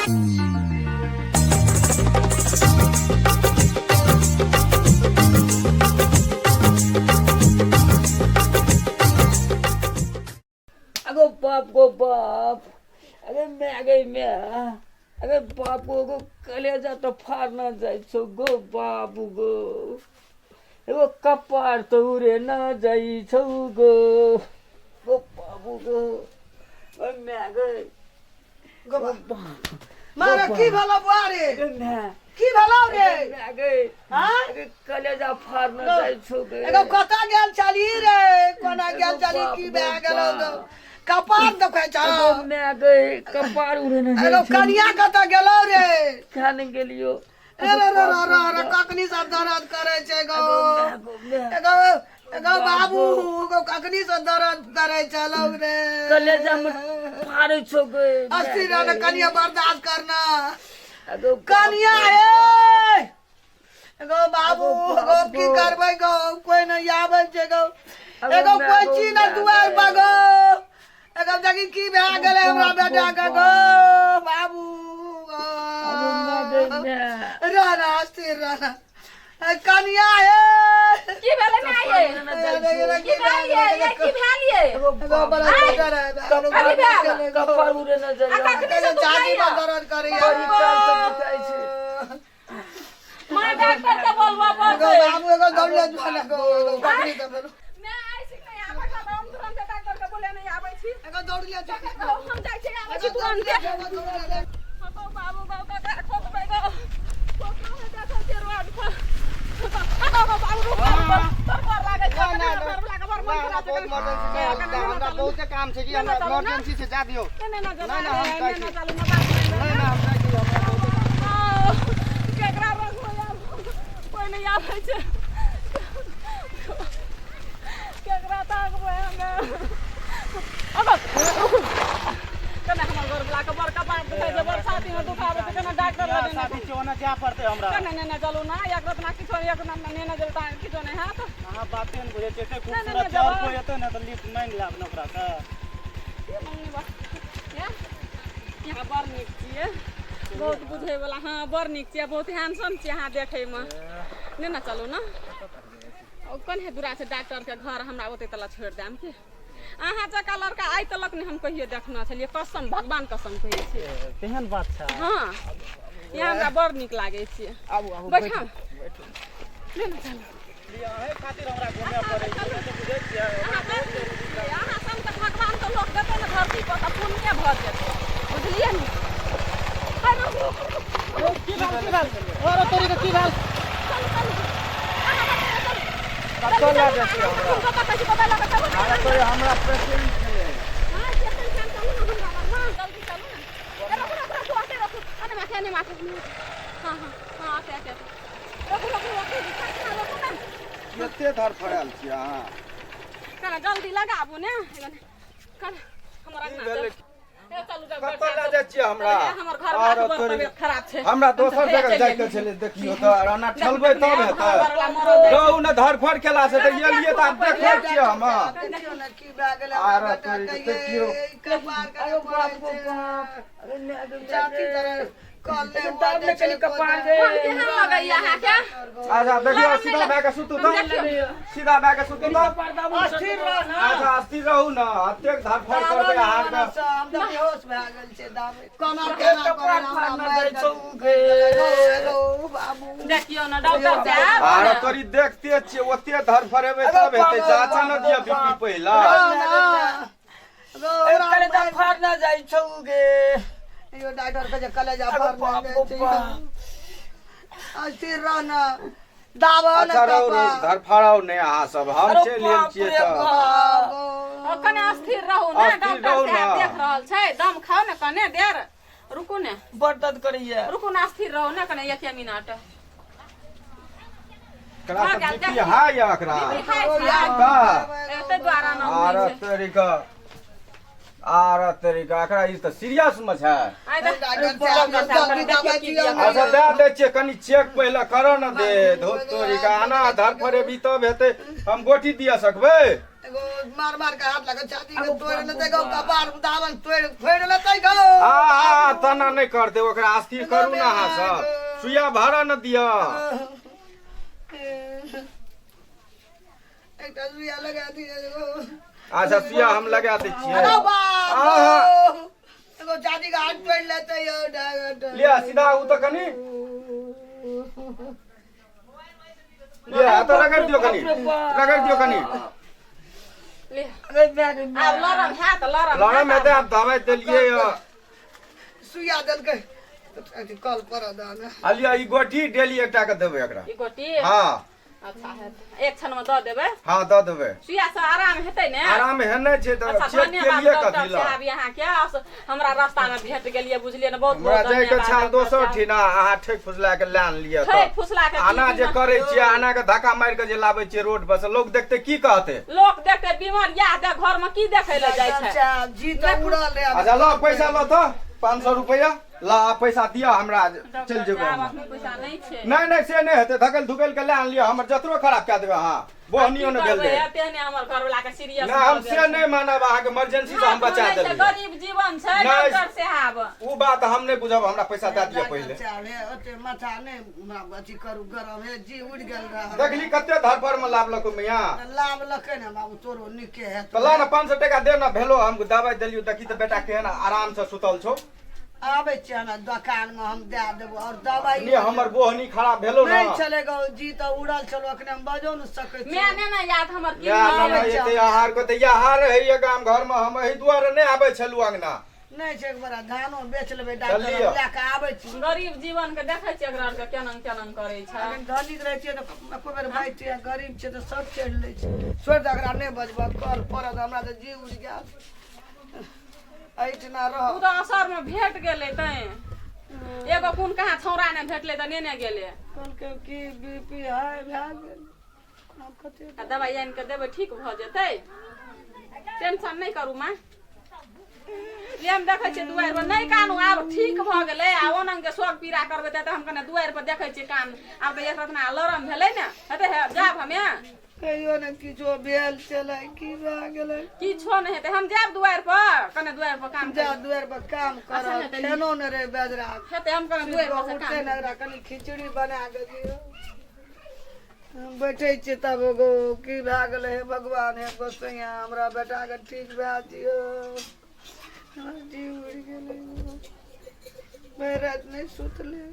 अगो बाप गो बाप, अरे मैं गई मैं, अरे बाप गो गो कलेजा तो फाड़ना जाइ छौ गो बाप गो, एगो कपार तो उड़े ना जाइ छौ गो, गो बाबू गो, अरे मैं गई गो बाप। मारे की भेलो बुआ रे? अरे मैं की भेलो रे? मैं गई। हाँ? अरे कलेजा फाड़ना गो। जाइ छौ गे। एगो कतऽ गेल छली रे? कोना गेल छली? की भए गेलौ गो? कपार दुखै छौ? एगो मैं गई, कपार उड़े ना जाइ एगो छौ। कनिया कतऽ गेलौ रे? खाने गेलियो। रे रे रे रे रे रे, कखनी से दर्द करै छै गो? एगो एगो बाबू एगो कखनी से दर्द करै छलौ रे? कलेजा में फाड़ै छौ गे। अस्थिर रह कनिया, बर्दाश्त करना। एगो कनिया हे, एगो बाबू एगो की करबै गो? कोई नहीं आबै छै गो, एगो कोई चीज नहीं दुआर पर गो। एगो देखी की भए गेलै हमरा बेटा के गो बाबू गो। रह रह, अस्थिर रह कनिया हे। की भेलै ने आइए? की भेल ये? की भेल ये? एगो बड़ा डर है। कथी भेल? कपार उड़े न जाइ। आ कखनी से छाती दुखाइया? पर दर्द करैया। बड़ी काल से दुखाइ छै। माँ, डॉक्टर के बोलबो एगो पड़तै। बाबू एगो दौड़ले जुआ गो, एगो कखनी से भेल? मैं आइ छी नहि आबै छ, हम तुरंत डॉक्टर के बोले नहि आबै छी। एगो दौड़ले जुआ। हम जाइ छी, आबै छी तुरंते। गौ बाबू गौ, ककरा खोजबै गौ? ककरो नहि देखै छियै रोड पर। गौ गौ बाबू, रुक रुक, तोर गोर लागै छै। ना, ना, घरवला के बड़ मन ना, खराब छै। बहुत इमरजेंसी छै, हमरा बहुते काम छै कि हमरा इमरजेंसी छै, जा दियौ। नहि नहि, ना, ना, हम नहि जाइ नहि छी। चलू ना, बात नहि। नहि नहि, हम जाइ छी, हमरा बहुते काम छै। केकरा रखबै आब? कोइ नहि आबै छै, केकरा ताकबै हमे? अब रुकू कने, हमर घरवला के बड़ कपार दुखाइ छै, बड़ छातीमे दुखाबै छै, कने डॉक्टर लग बियाह शादी छै, ओना जाय पड़तै हमरा। कने ने ने चलू ना, एक रतना किछो एक ना ने ने जेबै तऽ किछो नहि हैत। अहाँ बाते ने बुझै छियै, एते नहि, खूबसूरत छै, और जेबै। कोइ एतै ने तऽ लिफ्ट माँगि लेब ने ओकरा से। मम्मी बा यहाँ बड़ नीक छियै, बहुत बुझैवला। हँ, बड़ नीक छियै, बहुत हैंडसम छियै अहाँ देखैमे। नहि ने चलू ने, ओ कन्हे दूरा छै डॉक्टरके घर, हमरा ओते तलक छोड़ि देम। की अहाँ जकाँ लड़का आइ तलक नहि हम कहियो देखने छलियै, कसम भगवान कसम कहै छियै। तेहन बात छै? हँ, यहाँ हमरा बड़ नीक लागै छियै। आबू आबू। बैठा नहि ने चलू। अहे खातिर हमरा घूमे पड़ै छै, नहि तऽ बुझै छियै। अहाँ बड़ नीक छियै, अहाँ सन तऽ भगवान तऽ लोक देतै ने धरती पर तऽ पुण्य भऽ जेतै, बुझलियै ने? अरे रुक रुक रुक। की भेल? की भेल? अरे तोरी के की भेल? चलू चलू, अहाँ बच्चा चलू। कतऽ लए जाइ छियै हमरा? कतऽ कहै छी, कतऽ लऽ कऽ चलू ने। अरे तोरी, हमरा पेशेंट छलै। हाँ, स्टेशन छै, चलू ने हमरा लग, हाँ, जल्दी चलू ने। ए, रुकू रुकू रुकू, आते रुकू, अरे माथे ने माथे। हाँ हाँ हाँ, आते आते आते, रुकू रुकू रुकू, कतना रुकू ने। कते धड़फड़ायल छियै अहाँ? कना जल्दी लगाबू ने, कना हमर की अंगना भेलै? चलू। ए, चलू जब कतऽ लए जाइ छियै हमरा? हमर घर आर बड़ तोरी तबियत खराब छै। हमरा दोसर जगह जाइ के छलै, देखियौ तऽ एना ठलबै तब हेतै। रहू ने, धड़फड़ केला से तऽ एलियै तऽ आब देखै छियै हम। देखियौ ने की भए गेलै आर हमरा बेटा तोरी के। के देखियौ। ये कपार के अरे बाप पड़ै गो छै। बाप, अरे मैं गई छाती दर्द कल नहि दाब ने कनि कपार गे। फोन केहन लगैया अहाँके? अच्छा देखियौ, सीधा भए के सुतू तऽ, सीधा भए के सुतू तऽ। कपार दाबू। अस्थिर रह ना। अच्छा अस्थिर रहू ने, एतेक धड़फड़ करबै अहाँके। हम तऽ बेहोश भए गेल छियै, दाबे कोना केना कपार करबै, फाड़ना हमरा जाइ छौ गे। एगो बाबू। देखियौ ने डॉक्टर साहब। आर तोरी, देखते छियै, ओते धड़फड़ेबै तब हेतै। जाचा न दिअ बीपी पहिला। ना गो, ए, कलेजा फाड़ना जाइ छौ गे। यो डॉक्टर के जे कलेजा अरे फाड़ने बाप जाइ गो छै। बाप। अस्थिर रह ना, दाबो ने अच्छा रहू रहू, कपार। धड़फड़ाउ नहि अहाँ सब, हम अरे चलि आयल बाप छियै रे तऽ। बाप। ओ कने अस्थिर रहू ने। अस्थिर डॉक्टर रहू साहब ने। देख रहल छै, दम खाउ ने, कने देर रुकू ने। बड़ दर्द करैया। रुकू ने, अस्थिर रहू ने कने एक मिनट। एकरा भऽ तऽ गेल, बीपी देखियौ। हाई यऽ एकरा। बीपी हाई छै। तऽ एते द्वारा न आर होइ छै। तोरी के, आर तोरी के, एकरा ई तऽ सीरियस मे छै। आइ देख। डॉक्टर साहब जल्दी दबाइ दियौ ने। अच्छा दए दै छियै, कनि चेक पहिले करऽ ने दे। धोत तोरी के, आना धड़फड़ेबी तब हेतै, हम गोटी दिअ सकबै? एगो मार मार के हाथ लगा छाती के तोड़ लेतै गो, कपार दाबन तोड़ फोड़ लेतै गो। आ आ तना नहि करतै, ओकरा अस्थिर करू ने अहाँ सब, सुइया भरऽ ने दिअ। एकटा सुइया लगा दिअ एगो। अच्छा सुइया हम लगा दै छियै। अरे बाप आहा। एगो चाची के हाथ तोड़ि लेतै यौ डॉक्टर। लिअ सीधा ओ तऽ कनि लिअ, तऽ रगड़ि दियौ कनि, रगड़ि दियौ कनि। ले अरे माय गे आब लरम हैत, लरम लरम हैत। हेतै, आब दवाइ देलियै यऽ। सुइया देलकै अथी कल पर दाना। आ लिअ ई गोटी डेली एकटा के देबै एकरा। ई गोटी? हँ। अच्छा हेतै, एक क्षण में दऽ देबै। हँ दऽ देबै। सुइया से आराम हेतै ने? आराम हेने छै तऽ। अच्छा चेक धन्यवाद केलियै डॉक्टर कथी लए? साहब, अहाँके हमरा रास्ता में भेट गेलियै, बुझलियै ने? बहुत हमरा बहुत जाइके धन्यवाद छल डॉक्टर दोसर साहब। ठिना, अहाँ ठकि फुसला के लए आनलियै। ठकि फुसला के की आना जे करै छियै, आना के धक्का मारि के जे लाबै छियै रोड पर से, लोक देखतै की कहतै? लोक देखतै बीमार याह दे घर में की देखै लए जाइ छै? साहब जी तऽ उड़ल रहे। अच्छा ल पैसा ल तऽ, 500 रुपैआ ल आ पैसा दिअ हमरा, डॉक्टर चलि जेबै साहब हम। अखनी पैसा नहि छै। नहि नहि से नहि हेतै, धकेल धुकेल के लए आनलियै, हमर जतरो खराब कए देबै अहाँ, बोहनियो की ने भेल करबै, रहै। एते ने हमर घरवला के सीरियस नहि हम भऽ गेल से नहि मानब, अहाँके इमरजेंसी से हम बचा हाथमे नहि छै, देलियै। गरीब जीवन छै। नहि। डॉक्टर साहब ओ बात हम नहि बुझब, हमरा पैसा दए दिअ पहिले। साहब हे ओते माथा नहि हमरा अथी करू गरम, हे जी उड़ि गेल रहे। देखली कते धरफड़ में लाबलक मियाँ। लाभ लकै ने बाबू, तोरो नीके हेतौ। तऽ ला ने 500 टाका दे ने, भेलो हम दवाइ देलियौ, देखी तऽ बेटा केहन आराम से सुतल छौ। आबै छियै हमरा दोकान मे, हम दए देबो और दवाई। ने हमर बोहनी खराब भेलो ने। नहि छलै गौ, जी तऽ उड़ल छलो, अखने हम बजो ने सकै छी। मैं नहि ने याद हमर की या नाम ना छै। एते आहार को तऽ आहार रहैया गाम घर में, हम एहि दुआरे नहि आबै छलहुँ अंगना। नहि छै, एक बड़ा धानो बेच लेबै डॉक्टर, चलियौ। लए कऽ आबै छी। गरीब जीवन के देखै छियै, एकरा आरके केना केना करै छै। अखन धनिक रहै छियै तऽ एको बेर भाइ छियै, गरीब छियै तऽ सब चढ़ि लै छै। छोड़ि दे, एकरा नहि बजबऽ, कल पड़त, हमरा तऽ जी उड़ि गेल एहिठिना रह। ओ तऽ असर में भेट गेलै तैं, एगो कोन कहाँ छौड़ा नहि भेटलै तऽ नेने गेलै। कहलकै की बीपी हाई भए गेल, आब कते आ दवाइ आनि कऽ देबै, ठीक भऽ जेतै, टेंशन नहि करू माँ। ले हम देखै छियै दुआरि पर, नहि कानू, आब ठीक भऽ गेलै। आ ओनंग के शोक पीड़ा करबै तऽ हम कने दुआरि पर देखै छियै काम। आब तऽ एक रतना लरम भेलै ने, हेतै हे, जायब हमे। कहियो ने किछो भेल छलै, की भए गेलै? किछो नहि हेतै, हम जायब दुआरि पर, कने दुआरि पर काम जा दुआरि पर काम कर। अच्छा, हेतै। खेनो ने रहे बेजरा। हेतै, हम कने दुआरि पर से उठते काम ने एकरा कनि खिचड़ी बना कऽ दियौ। हम बैठै छियै तब एगो की भए गेलै? हे भगवान, हे गोसैया, हमरा बेटाके ठीक भए दियौ। हमर जीव उड़ि गेलै, भरि राति नहि सुतलै।